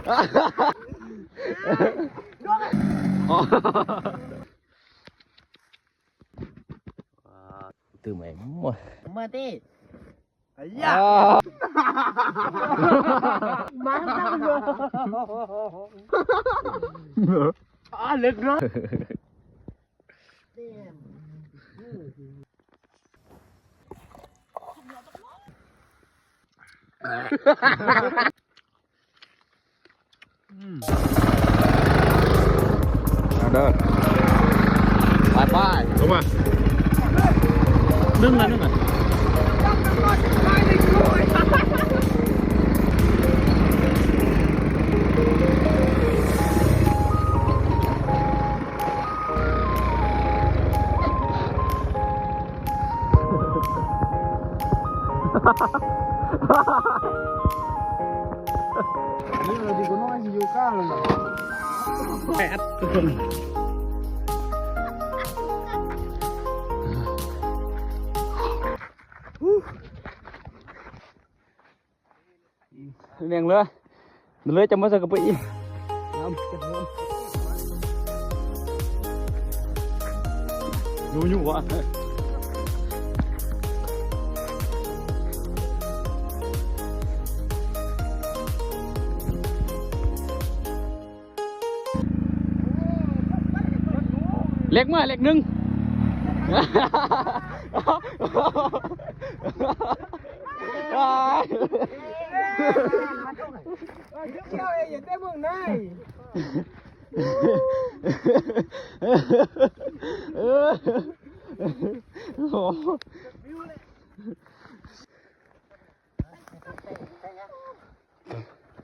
ຕື່ມໄອ້ ມາຕິ ອາ ມາ ອາ ເລິກເນາະ. ອືມ ເອົາເດີ ໄປໆ ລົງມາ ໜຶ່ງລະ ໜຶ່ງລະ. ນີ້ລະດີກວ່ານ້ອຍຊິຢູ່ກ້າງນະ. ແປດ ທຸກຄົນ. ແມ່ນເລີຍ ເລີຍຈະມາໃສ່ກະປິອີກ ຢູ່ຢູ່ວະ. ເລກມາ ເລກໜຶ່ງ.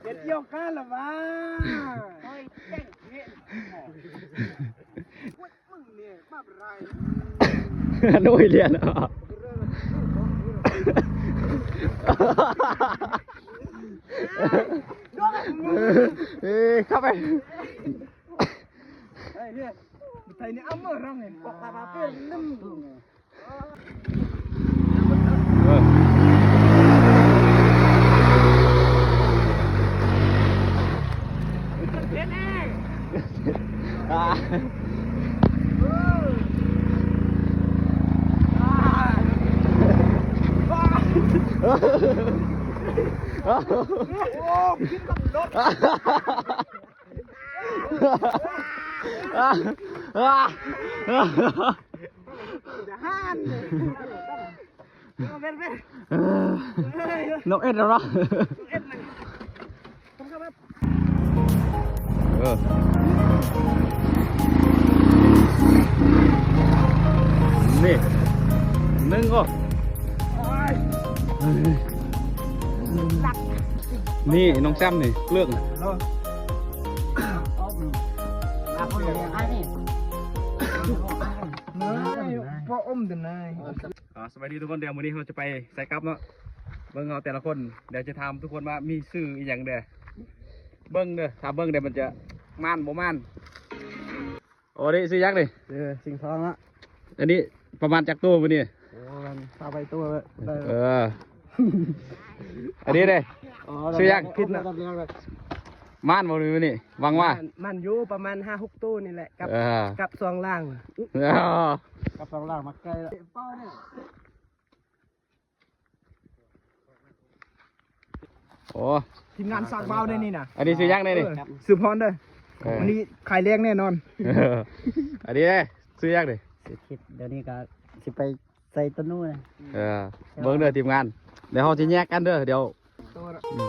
ເຈັດກ່ຽວຂ້າລະວ່າ ໂອ້ຍ ເຈັງເຫັນ ໂອ້ຍ ມຶງນີ້ບາບຮ້າຍ ໂອ້ຍ ລຽນ ເອີ ເຂົ້າໄປ ເອີ ເອີ ໄທນີ້ເອົາເມືອງເຮົານີ້ ເອີ ໂອ້ ຂຶ້ນບັກລົດ. ທະຫານ ເອີ ນ້ອງເອັດແລ້ວເນາະ ນ້ອງເອັດເລີຍ ເອີ ນີ້ ໜຶ່ງ ໂອ້ ນີ້ນ້ອງແຊມນີ້ເລື່ອງ ພໍ່ອົມເດີນາຍ. ອ່າ ສະບາຍດີທຸກຄົນ ດຽວມື້ນີ້ເຮົາຈະໄປໃສ່ກັບເນາະ ເບິ່ງເຮົາແຕ່ລະຄົນ ດຽວຈະຖາມທຸກຄົນວ່າມີຊື່ອີ່ຫຍັງແດ່ ເບິ່ງເດີ ຖ້າເບິ່ງແດ່ມັນຈະມ່ານບໍ່ມ່ານ. ໂອ້ ນີ້ຊື່ຫຍັງນີ້? ຊື່ສິງທອງເນາະ. ອັນນີ້ປະມານຈັກໂຕມື້ນີ້? ໂອ້ ປະມານຊາວປາຍໂຕແລ້ວ ໄດ້ ເອີ ອັນນີ້ເດ້ ອໍ ຊື່ຫຍັງ? ຜິດນະ ມ່ານບໍ່ມື້ນີ້? ຫວັງວ່າ ມັນ ມັນຢູ່ປະມານຫ້າຫົກໂຕນີ້ແຫຼະ ກັບ ເອີ ກັບສອງລ່າງ ເອີ ກັບສອງລ່າງມັກໄກ່ລະ. ໂອ້ ທີມງານສາກບ່າວໃນນີ້ນະ. ອັນນີ້ຊື່ຫຍັງໃນນີ້? ເອີ ຊື່ພອນເດີ ເອີ ມື້ນີ້ຂາຍແລງແນ່ນອນ. ອັນນີ້ເດ້ ຊື່ຫຍັງນີ້? ຊື່ຄິດ ດຽວນີ້ກໍຊິໄປ ໃສ່ຕົວນູນະ. ເອີ ເບິ່ງເດີທີມງານ ດຽວເຮົາຊິແຍກກັນເດີ ດຽວ ອືມ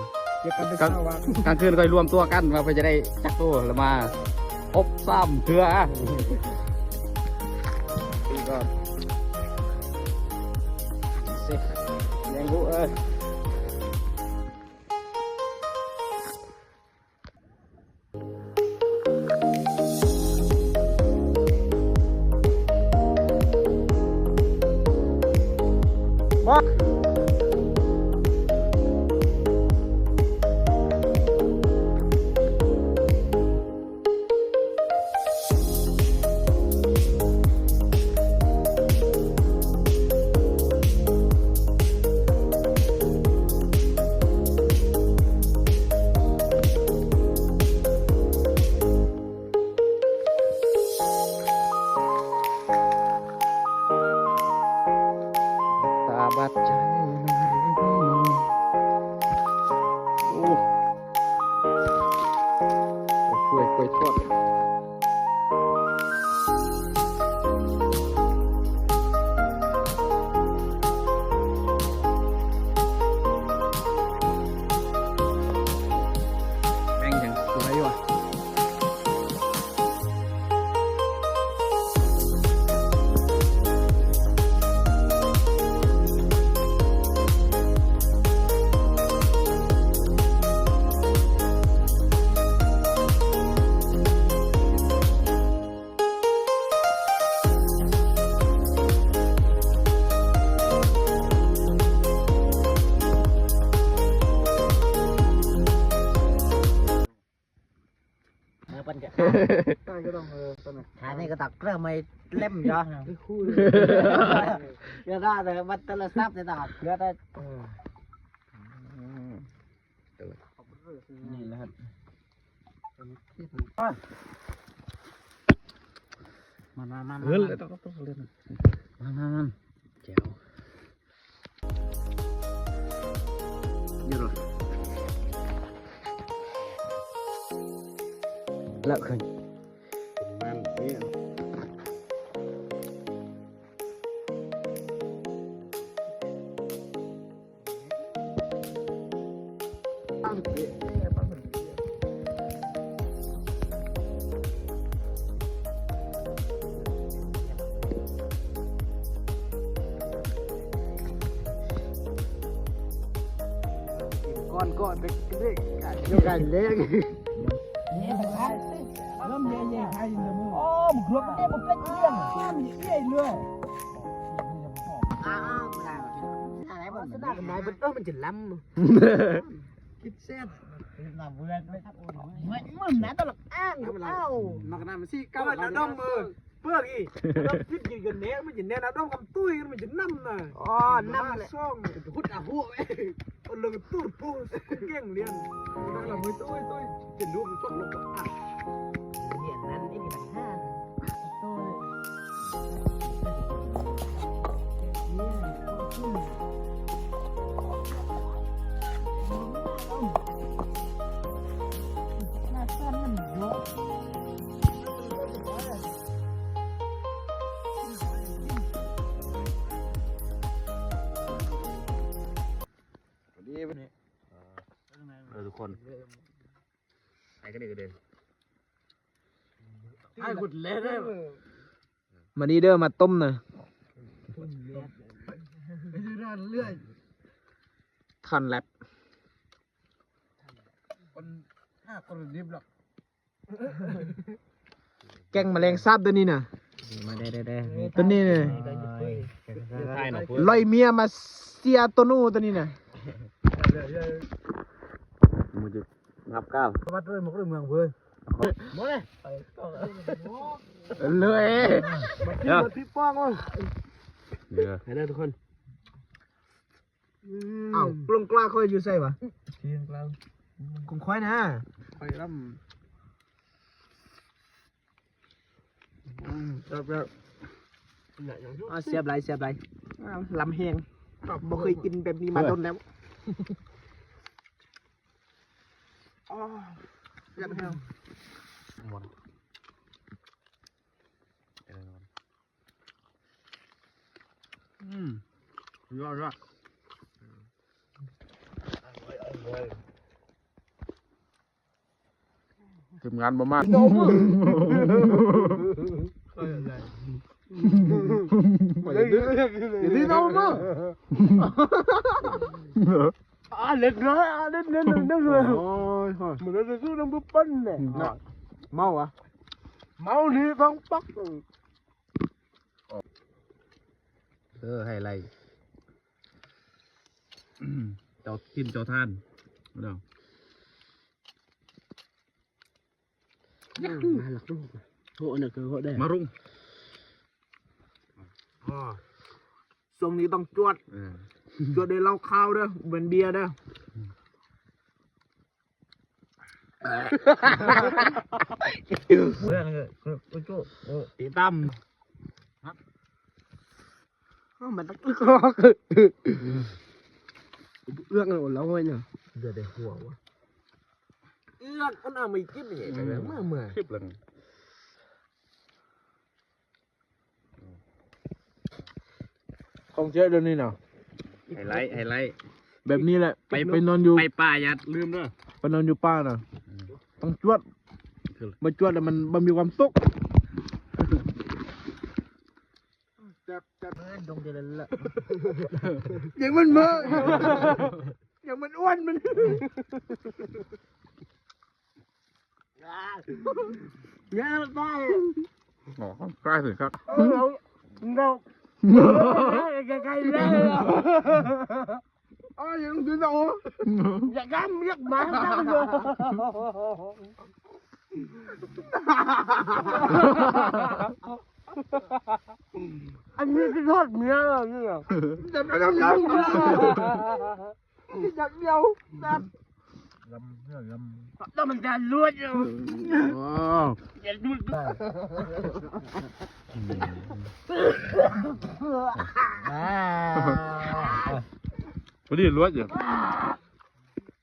ແຍກກັນໄປ ກາງ ເຊົ້າວ່າ ກາງຄືນຄ່ອຍລວມຕົວກັນວ່າເພິ່ນຈະໄດ້ຈັກໂຕ ແລ້ວມາອົບຊ້ຳເທື່ອ. ນີ້ກໍເຊັກແມງຮູ້ເອີຍ. ກ້ວຍທອດ ແມ່ງຫຍັງສວຍວ່າ. ເອີ ເພິ່ນຈະ ໃຊ້ກໍຕ້ອງ ເອີ ຕົວນັ້ນ ອັນນີ້ກໍຕັກເກືອໄມ້ເລັມຢູ່ ຢ່າໄດ້ເລີຍ ມັນໂທລະສັບນີ້ຕາເກືອໄດ້ ເອີ ນີ້ແຫຼະ ມາ ມາ ມາ ເອີ ມາ ເອີ ມາ ມາ ແຈ່ວ. ເອີ ເລີກຂຶ້ນ ມັນເອີ ກ່ອນ ກ່ອນໄປເລີຍ ຢູ່ກັນເລີຍ. ອ້າວ ບໍ່ໄດ້ວ່າ ເອີ ມັນຈະລຳ ຄິດແຊບ ມັນ ມັນໜ້າຕະຫຼົກ ອ້າງ ເອົາ ມັນກະນຳຊິເກົ່າ ເປີດລະດົມ ເອີ ເປີດອີກ ລະດົມ ຄິດກິນກັນແນ່ ມັນຈະແນ່ນອາດົມຄຳຕຸ້ຍ ມັນຈະນຳນະ ອໍ ນຳແຫຼະ ຊອງ ຫຸດອາຫົວ ເອົາເລີຍ ຕຸ້ຍ ຕຸ້ຍ ເກັ່ງລຽນ ລະມື້ຕຸ້ຍ ຕຸ້ຍ ຈະດູມັນຊົດລົງ ອ່ະ ລຽນນັ້ນ ເອີ ທຸກຄົນ ໃຫ້ກັນອີກເດີ ໃຫ້ໝົດແລ້ວເດີ ມານີ້ເດີ ມາຕົ້ມນະ ທ່ອນແລັບ ຄົນ ຫ້າຄົນດິບດອກ ແກງມະແລງສາບໂຕນີ້ນະ ມາເດີ ໂຕນີ້ນະ ລອຍເມຍມາເຊຍໂຕໂນໂຕນີ້ນະ ມັນຈະ ງັບກ້າວ ວັດເລີຍ ໝົກເລີຍ ເມືອງເວີຍ ບໍ່ເລີຍ ເລີຍ ມາກິນ ເອີ ມາກິນປີປອງເອົາ ເດີ ໃຫ້ເດີທຸກຄົນ ອືມ ອ້າວ ລົງກລາງຂ້ອຍຢູ່ໃສວະ? ທີ່ລົງກລາງ ຂອງຂ້ອຍນະ ຂ້ອຍລຳ ອືມ ແຊບໆ ອາ ແຊບຫຼາຍ ແຊບຫຼາຍ ອາ ລຳແຮງ ບໍ່ເຄີຍກິນແບບນີ້ມາດົນແລ້ວ ອາ ແຊບແຮງ ອືມ ຍອດ ຍອດ. ທີມງານບໍ່ມາ ອາ ເລັກນ້ອຍ ອາ ເລັກນ້ອຍ ເລັກນ້ອຍ ໂອ້ຍ ມັນຈະສູ້ນຳບໍ່ປັນແຫຼະ ເມົາຫວາ ເມົານີ້ຟັງປັກ ເອີ ໄຮໄລ ເຈົ້າຖິ່ນເຈົ້າຖານ ເນາະ ມາລັກລູກ ໂຫ ອັນນັ້ນຄືໂຫດເດ້ ມາລຸງ ອໍ ຊ່ວງນີ້ຕ້ອງຈວດ ເອີ ຈວດດ້ວຍເຫຼົ້າຂາວເດີ ບໍ່ແມ່ນເບຍເດີ. ເລື່ອງເອີ ເອີ ເອີ ຕິດຕາມ ເອົາມັນຕັກ ເອື້ອງເອົາລາວເວີຍເນາະ ເດືອດໄດ້ຫົວວະ ເອືອກມັນເອົາໄມ້ຈິບນີ້ ອືມ ມາເມື່ອ ຄລິບລະນີ້ ຂອງແທ້ດຽວນີ້ນະ ໄຮໄລ ໄຮໄລ ແບບນີ້ແຫຼະ ໄປ ໄປນອນຢູ່ ໄປປ່າຢ່າລືມເດີ ໄປນອນຢູ່ປ່ານະ ອືມ ຕ້ອງຈວດ ບໍ່ຈວດແລ້ວມັນບໍ່ມີຄວາມສຸກ ແຊບ ແຊບ ເອີ ດົງເດລະ ຢ່າງມັນເມີ ຢ່າງມັນອ້ວນມັນ ຢ່າໄປ ອໍ ໃກ້ເຖິງຄັກ ເອີ ເອົາ ເອົາ ໃກ້ໆແລ້ວ ອ້າຍ ຍັງກິນເອົາ ຢາກຢາມ ຢາກມາ ອັນນີ້ຄືທອດເມຍເນາະ ນີ້ນະ ຢາກໄປນຳ ຢາກດຽວ ແຊບ ລຳເນືອລຳ ຕ້ອງມັນຈະລວດຢູ່ ວ້າວ ຢ່າດູດ ອ່າ ພໍດີລວດຢູ່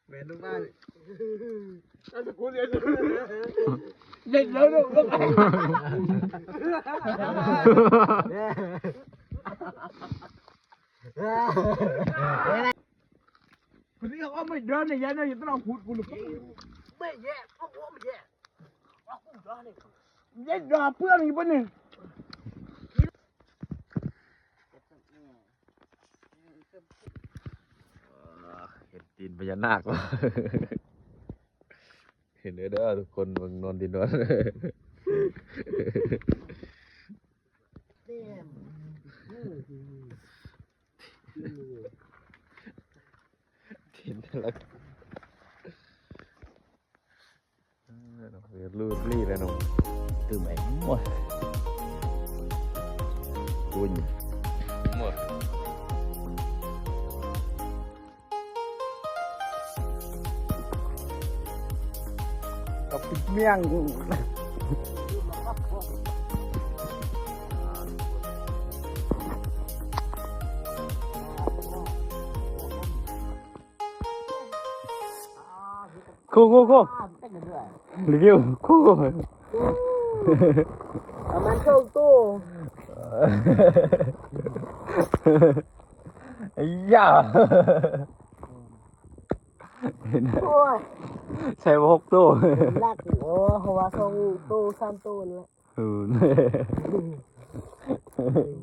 ແມ່ນລູກບ້ານ ເດັດແລ້ວລູກ ຄົນນີ້ເຂົາເອົາໄມ້ເດີນນີ້ ຢ້ານເຮົາຈະຕ້ອງຂູດພຸ້ນ ແມ່ແຍ່ ເອົາຫົວມາແຍ່ ເອົາກູດານີ້ ເດັດດາເປື້ອນອີກບັດນີ້ ເຫັນຕີນພະຍານາກ ເຫັນເດີ ເດີ ທຸກຄົນ ເບິ່ງນອນ ຕີນນອນ ເຫັນແຕ່ລະ ເອີ ລູດລີ້ແລ້ວເນາະ ຕື່ມໄອ້ ໂອ້ຍ ກຸນ ໂອ້ຍ ກັບປິດມ້ຽງ ຄູ ຄູ ຄູ ຣີວິວ ຄູ ປະມານສອງໂຕ ໄອ້ຢາ ໂອ້ຍ ໃສ່ບໍ່ຫົກໂຕ ຫຼັກ ໂອ້ ເພາະວ່າສອງໂຕ ສາມໂຕນີ້ແຫຼະ ເອີ ໜຶ່ງ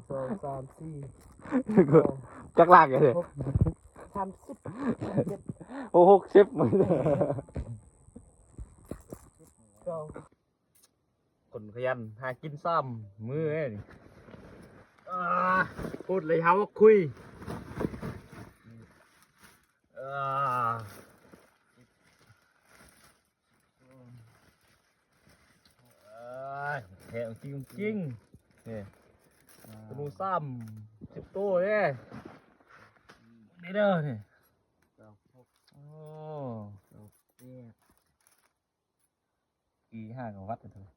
ສອງ ສາມ ສີ່ ຈັກຫຼັກເດ ຫົກ ສາມສິບ ສາມສິບເຈັດ ໂອ້ ຫົກສິບ ຄົນຂະຫຍັນຫາກິນຊາມມື້ນີ້ ອາ ໂພດເລີຍ ເຮົາຄຸຍ ອາ ເອີຍ ແທ້ຈິງໆ ນີ້ ໂຕໜູຊາມສິບໂຕເດ້ ນີ້ເດີ ນີ້ ໂອ້ ອີຫ້າກໍວັດເລີຍ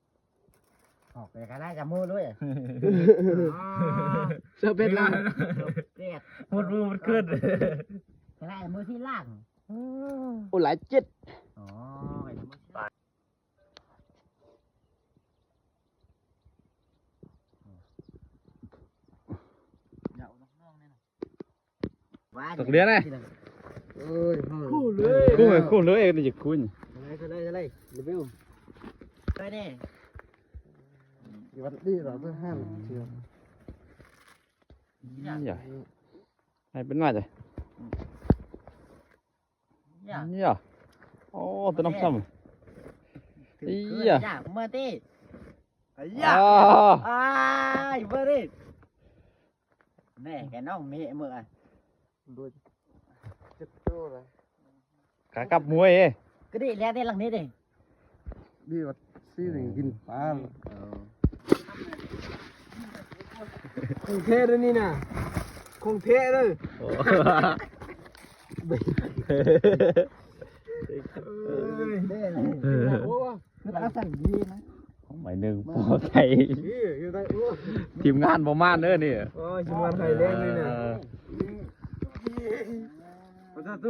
ອອກໄປກໍໄດ້ກັບໝູ່ດ້ວຍ ເສື້ອເປັດລະ ເສື້ອເປັດ ໝົດມື້ໝົດຄືນ ກໍໄດ້ມື້ທີ່ຫຼັງ ໂອ້ ຫຼາຍເຈັດ ອໍ ໄປມື້ທີ່ຫຼັງ ຕັກເຫຼືອນະ ເອີຍ ຄູ່ເລີຍ ຄູ່ເລີຍ ນີ້ຈະຄູ່ ໄດ້ ໄດ້ ໄດ້ ໄປນີ້ ວັດດີລະ ເພື່ອຫ້າມເຊື່ອ ໃຫຍ່ເປັນມາຈ້ະ ເອີຍ ໂອ້ ຕົວນ້ອງຊ້ຳ ເອີຍ ເມື່ອຕິ ເອີຍ ອ້າຍ ເບິ່ງດິ ແມ່ແກນ້ອງເມເມື່ອ ເຈັດໂຕລະ ຂາກັບມວຍເອີຍ ກະດີແລ້ວເດ້ ຫຼັງນີ້ເດ້ ດີວ່າຊິໄດ້ກິນປາ ເອີ ຂອງແທ້ເດີນີ້ນະ ຂອງແທ້ເດີ ໂອ້ ເອີຍ ໂອ້ ມັນອາໄສດີນະ ຂອງໃໝ່ໜຶ່ງພໍໃຊ້ ທີມງານບໍ່ມານເດີນີ້ ໂອ້ຍ ທີມງານໄທແລນເລີຍນະ ເອີ ປະຊາໂຕ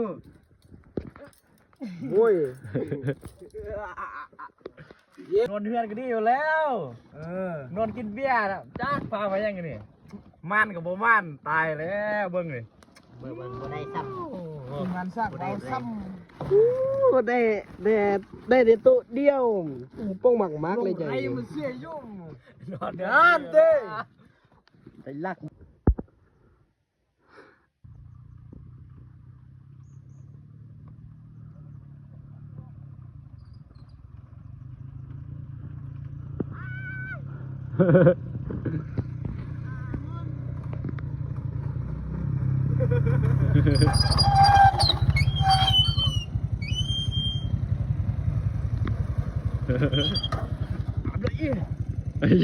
ໂອ້ຍ ນອນເຮືອນກໍດີຢູ່ແລ້ວ ເອີ ນອນກິນເບຍນະ ຈັກພາມາຫຍັງນີ້ ມານກໍບໍ່ມານ ຕາຍແລ້ວເບິ່ງນີ້ ເບິ່ງ ເບິ່ງ ບໍ່ໄດ້ຊ້ຳ ໂອ້ໂຫ ທີມງານສ້າງ ບໍ່ໄດ້ ເອົາຊ້ຳ ໂອ້ ໄດ້ ໄດ້ ໄດ້ແຕ່ໂຕະດຽວ ໂອ້ ປ້ອງໝາກໆເລີຍ ໃຈ ມັນເສຍຢູ່ ນອນເດີນເດ້ ໄປລັກ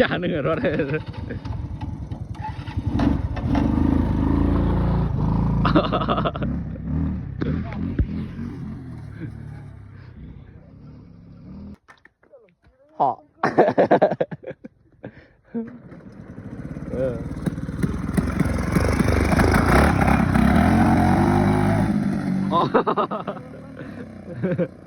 ຢ່າໜຶ່ງ ເພາະ ເອີ ອໍ.